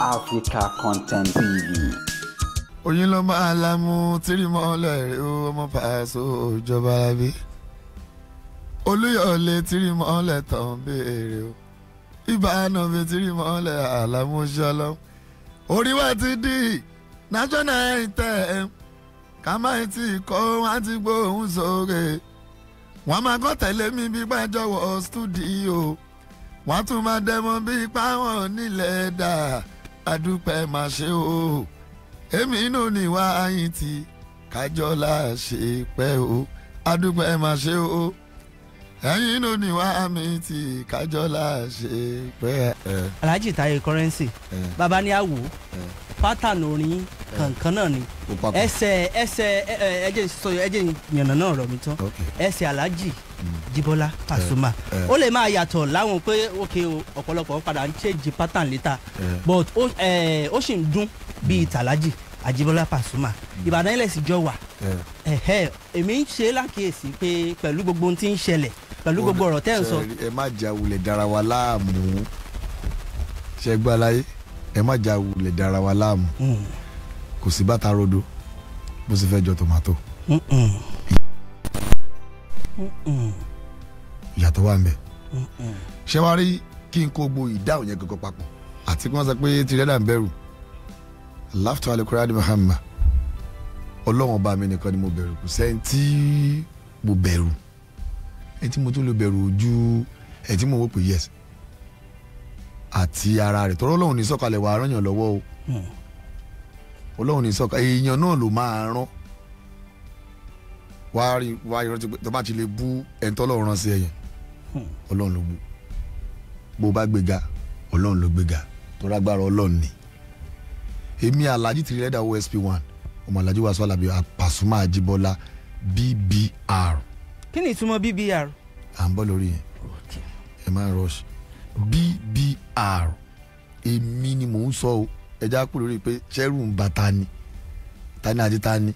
Africa Content TV. Oyin ló máa lamu tírímọ́lẹ̀ rẹ̀ ó ọmọ Paso ìjọba alábí. Olúyọ̀lé tírímọ́lẹ̀ tán béèrè o. Ìbànú mi tírímọ́lẹ̀ àlámúṣọlọ́. Orí wa ti di national anthem. Ká má tí kọ́ wọ́n ti gbóhùn sókè. Wọ́n máa kọ́ tẹ̀lé mi bí gbàjọwọ́ studio. Wọ́n tún máa dẹ́mọ bí páwọn nílẹ̀ dà. Adúpẹ́ máa ṣe o. Èmi inú ni wá ayín tí kájọ́lá ṣe pẹ́ o. Adúpẹ́ máa ṣe o. Ẹ̀yin inú ni wá mi tí kájọ́lá ṣe pẹ́. Alhaji Taye Currency, bàbá ní àwò pátánù orin kankan náà ni ẹsẹ̀ ẹsẹ̀ ẹjẹ sọ ẹjẹ yànnà náà rọ̀ mí tán. Ẹsẹ̀ Alhaji Jibola Pasuma ó lè máa yàtọ̀ láwọn pé ok o, ọ̀pọ̀lọpọ̀ padà ń change pattern later, but ó sì ń dún bíi tàlájì Ajibola Pasuma. Ìbàdàn ilẹ̀ sì jọ wà. Èmi ń ṣe lákìyèsí pé pẹ̀lú gbogbo ohun tí ń ṣẹlẹ̀, pẹ̀lú gbogbo ọ̀rọ̀ tẹ́ ń sọ. Ẹ má jà wulẹ̀ dára wa láàmú, ṣe gbọ́ aláyé, ẹ má jà wulẹ̀ dára wa láàmú. Kò sí bàtà rodo bó sì fẹ́ jọ tòmátò, ìyàtọ̀ wà ń bẹ̀. Ṣé wàá rí kí n kó gbogbo ìdáhùn yẹn gangan papọ̀ àti kí wọ́n sọ pé tìrẹ́dà ń bẹ̀rù láftọ́ alukurani Muhammad, Ọlọ́run ọba mi nìkan ni mo bẹ̀rù, kò sẹ́ni tí mo bẹ̀rù, ẹni tí mo tún lè bẹ̀rù ojú ẹni tí mo wò pé yes àti ara rẹ̀ tọ́rọ́. Ọlọ́run ní sọ̀kalẹ̀ wà á rán yàn lọ́wọ́ o. Ọlọ́run ní sọ̀kalẹ̀, èèyàn náà ló máa rán wàá rí wàá rántí pé tó bá ti lè bú ẹni tọ́lọ́run rán sí ẹ̀yìn, Ọlọ́run ló bú. Bó bá gbéga, Ọlọ́run ló gbéga, tó rágbára Ọlọ́run ni. Èmi Alhaji Tiri Leather OSP1, ọmọ Alhaji Wasiu Alabi Pasuma Ajibola BBR. Kí ni ìtumọ̀ BBR? À ń bọ̀ lórí yẹn, ẹ máa rush. BBR èmi ni mò ń sọ o. Ẹja kú lórí pé ṣẹ́rù ń ba ta ni ta ni àti ta ni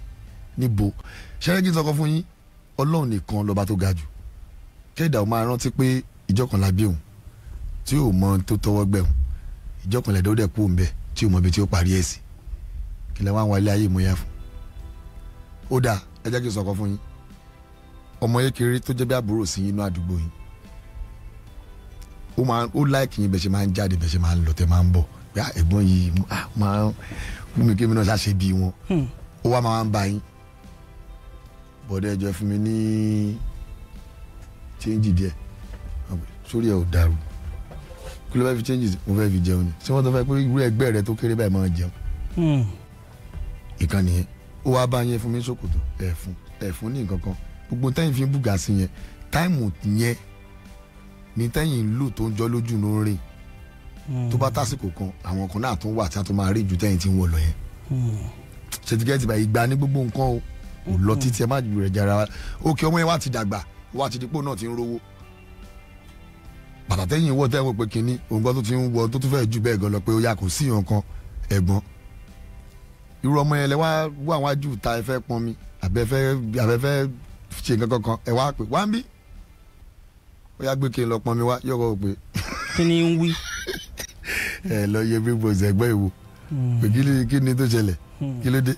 níbo ṣẹ́rẹ́. Kí n sọkọ fún yín, Ọlọ́run nìkan lọ́ba tó ga jù. Kẹ́dà ó máa rántí pé ìjọ kan la bí òun tí ò mọ tó tọwọ́ gbẹ̀hùn, ìjọ kan lẹ̀dọ́ dẹ̀ kú òun bẹ́ẹ̀ tí ò mọ ibi tí ó parí ẹ̀ sí. Kí lẹ wá ń wá ilé ayé ìmúyà fún? Ó dáa, ẹ jẹ́ kí n sọkọ fún yín. Ọmọ kékeré tó jẹ́ bí àbúrò sí yín inú àdúgbò yín, ó máa ó like yín bẹ́ẹ̀ ṣe máa ń jáde, bẹ́ẹ̀ ṣe máa ń lọ, tẹ́ máa ń bọ̀ pé ẹ̀gbọ́n yìí máa ń mú mi kémi náà ṣàṣe bí wọn. Ó wá máa ń bá yín, bọ̀dẹ̀ ẹjọ́ fún mi ní change díẹ̀. Sórí ẹ̀ ò dàrú, kí ló fẹ́ fi change? Mo fẹ́ fi jẹun ni. Ṣé wọ́n tó fẹ́ pé irú ẹgbẹ́ rẹ tó kéré báyìí máa jẹun? Ìkànnì yẹn, ó wá bá yẹn fún mi ṣòkòtò ẹ̀fún ẹ̀fún ní nǹkan kan. Gbogbo tẹ́yìn fi ń bùgà sí yẹn, time yẹn ní tẹ́yìn ń lò tó ń jọ lójú ló ń rìn. Tó bá tásìkò kan, àwọn kan náà tún wà tí a tún máa rí ju tẹ́yìn tí ń wọ̀ lọ yẹn. Ṣe ti gẹ́tì báyìí? Ìgbà ní gbogbo nǹkan o, kò lọ títí. Ẹ má ju rẹ̀ jara. Òkè ọmọ yẹn wá ti dàgbà, wá ti dípò náà ti ń rówó. Bàtà tẹ́yìn wọ̀, tẹ́wọ̀n pé kínní òun kan tó ti ń wọ tó tún fẹ́ ju bẹ́ẹ̀ gan lọ pé ó yà kò sí nǹkan. Ẹ̀gbọ́n, irú ọmọ yẹn lẹ wá wá àwọn ajú ta, ẹ fẹ́ pọn mi àbẹ́fẹ́ ṣe nǹkan kankan, ẹ wá pè wá ń bí, ó yá gbé kí n lọ pọn mi wá, yọkọ pé Kí ni ń wí? Ẹ lọ yẹ big boys ẹgbẹ́ ìwò pé kí ni tó ṣẹlẹ̀, kí ló dé?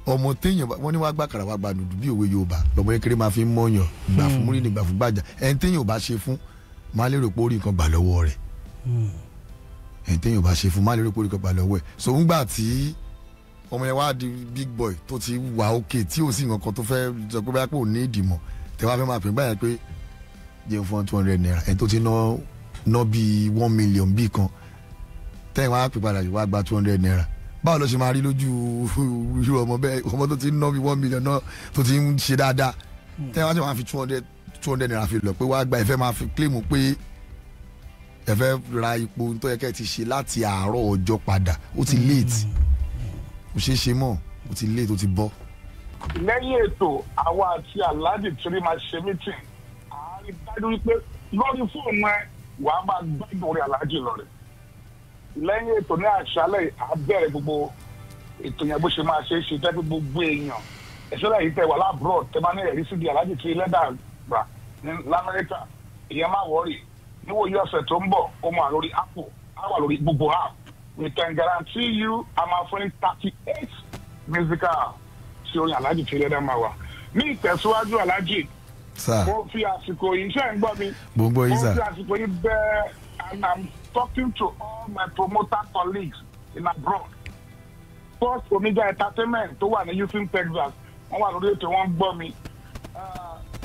Ọmọ téèyàn wọ́n ní wá gbà kàrà wá gba nùdù bí òwe Yorùbá lọmọ kékeré máa fi ń mọ̀yàn gbà fún múrí ní gbà fún gbàjà. Ẹni téèyàn ò bá ṣe fún máa lérò pé ó rí nǹkan gbà lọ́wọ́ rẹ̀. Ẹni téèyàn ò bá ṣe fún máa lérò pé ó rí nǹkan gbà lọ́wọ́ ẹ̀. So ńgbà tí ọmọ yẹn wá di big boy tó ti wà òkè tí ò sí nǹkan kan tó fẹ́ sọ pé báyà pé ò ní ìdìmọ̀ tẹ wá fẹ́ máa pè báyà pé jẹun fún ₦200, ẹni tó ti ná bíi 1 million bíi kan, tẹ́yìn wá pè padà wá gba ₦200, báwo ló ṣe máa rí lójú irú ọmọ bẹ́ẹ̀? Ọmọ tó ti ná bíi 1 million náà tó ti ń ṣe dáadáa, tẹ́yìn wá ṣe máa fi ₦200 fi lọ pé wá gba, ẹ fẹ́ máa fi claim pé ẹ fẹ́ ra ipò tó yẹ kẹ́ ẹ ti ṣe láti àárọ̀ ọjọ́ padà. Ó ti late, kò ṣeé ṣe mọ́, ó ti late, ó ti bọ́. Lẹ́yìn ètò, àwa àti Alhaji Tiri máa ṣe meeting. Àárín dájú wípé lórí fóònù ẹ, wàá máa gbádùn orí Alhaji lọ rẹ̀. Lẹ́yìn ètò ní àṣálẹ̀, à bẹ̀rẹ̀ gbogbo ètò yẹn bó ṣe máa ṣe é ṣe jẹ́ pé gbogbo èèyàn ẹ̀ṣọ́ lẹ́yìn tẹ wà l'abroad, tẹ máa ní ẹ̀rí síbi Alhaji Tiri Leather gbà ní lamẹ́ríkà, ìyẹn má worry. Níwòye ọ̀sẹ̀ tó ń bọ̀, ó máa lórí Apple, á wà lórí gbogbo app. We can guarantee you a máa fún ní 38 musical tí orin Alhaji Tiri Leather máa wà. Ní ìtẹ̀síwájú Alhaji, mo fi àsìkò yìí, ṣé ń gbọ́ mi? Mo ń gbọ́ yín sà. Mo fi àsìkò yìí bẹ́ẹ̀, and I'm talking to all my promoter colleagues in abroad. First Omega Entertainment tó wà ní Houston, Texas, wọ́n wà lórí ètò, wọ́n ń gbọ́ mi.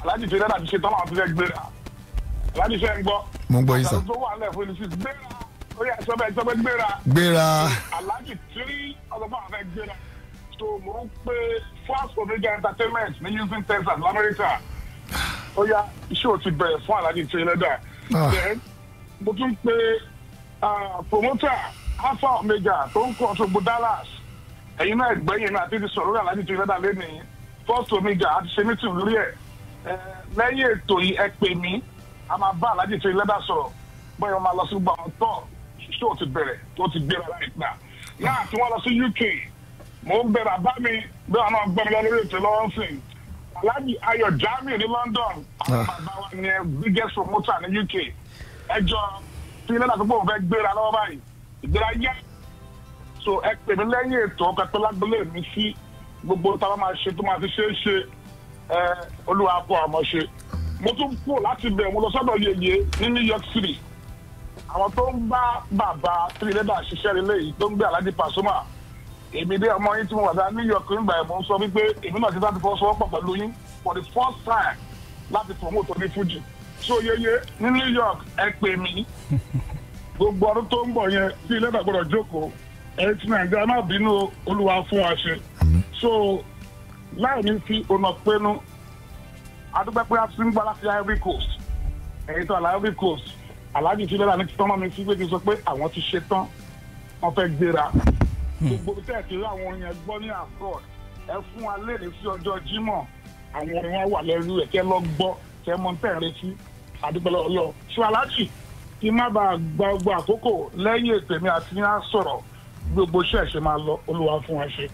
Alhaji Tiri Leather ti ṣe tán, àwọn ti fẹ́ gbéra. Alhaji, ṣe ń gbọ́? Mo ń gbọ́ yín sà. Àtàwọn tó wà lẹ̀ fún ilé gbéra. Ó yá, sọ́bẹ̀ sọ́bẹ̀ gbéra. Gbéra. Alhaji Tiri ọlọ́pàá àwọn fẹ́ gbéra. So mo ń pe First Omega Entertainment ní Houston, Texas, l'Amẹ́ríkà. Ó yá, iṣẹ́ ò ti bẹ̀rẹ̀ fún Alhaji Tiri Leather. Then mo tún pe promoter Alpha Omega tó ń kọ́ Òṣogbo, Dallas. Ẹ̀yin náà ẹ̀gbẹ́yìn náà àti ti sọ̀rọ̀ lórí Alhaji Tiri Leather lẹ́nìí. First Omega àti ṣe meeting lórí ẹ̀. Lẹ́yìn ètò yìí, ẹ pè mí, a máa bá Alhaji Tiri Leather sọ̀rọ̀ bóyá wọ́n máa lọ sí gbogbo àwọn tọ́ ṣó ti bẹ̀rẹ̀ tó ti gbéra láìpẹ́ náà tí wọ́n lọ sí UK. Mò ń bẹ bàbá mi bí wọn náà gbọ́ mi lọ lórí ètò lọ́wọ́ sí, Alhaji Ayọ̀ Jamiu ní London. Àwọn bàbá wa ní biggest promoter ní UK. Ẹjọ́ tí ilé náà tó gbóhùn fẹ́ gbéra lọ́wọ́ báyìí, ìgbéra yá. So ẹ pè mí lẹ́yìn ètò ọkọ̀ tó lágbélé mi sí gbogbo táwa máa ṣe tó máa fi ṣe é ṣe. Ẹ olúwa kó àmọ́ ṣe. Mo tún kúrò láti bẹ̀, mo lọ sọ́dọ̀ yèyé ní New York City. Àwọn tó ń bá bàbá Tiri Leather ṣiṣẹ́ relé yìí tó ń gbé Alhaji Pasuma, èmi dé ọmọ yín tí mo wà dá New York nígbà yẹn, mo ń sọ wípé èmi náà ti láti fọwọ́sowọ́pọ̀ pẹ̀lú yín for the first time láti promote oní Fuji. So yeye ní New York, ẹ pè mí. Gbogbo ọdún tó ń bọ̀ yẹn, Tiri Leather gbọ́dọ̀ jókòó. Ẹ̀yin tí Nàìjíríà, má bínú, olúwa fún wa ṣe. So láì ní fi ọ̀nà pinnu, adúpẹ́ pé a ti ń gbọ́ láti Ivory Coast. Ẹ̀yin tó àlà Ivory Coast, Alhaji Tiri Leather ní kí tọ́mọ́ mi sí pé kí n sọ pé àwọn ti ṣe tán, wọ́n fẹ́ gbéra. Gbogbo tẹ́ ẹ̀ ti rí àwọn orin yẹn gbọ́ ní abroad, ẹ fún wa léde sí ọjọ́ Jímọ̀, àwọn orin wọn wà lẹ́rú ẹ̀, kẹ́ lọ gbọ́, kẹ́ mọ tẹ́ ẹ̀ retí. Adúpẹ́ lọ́wọ́ ṣé Alhaji kí má bàa gba gbogbo àkókò. Lẹ́yìn ètò, èmi àti yín á sọ̀rọ̀ gbogbo iṣẹ́ ẹ̀ ṣe máa lọ. Olúwa fún wa ṣe.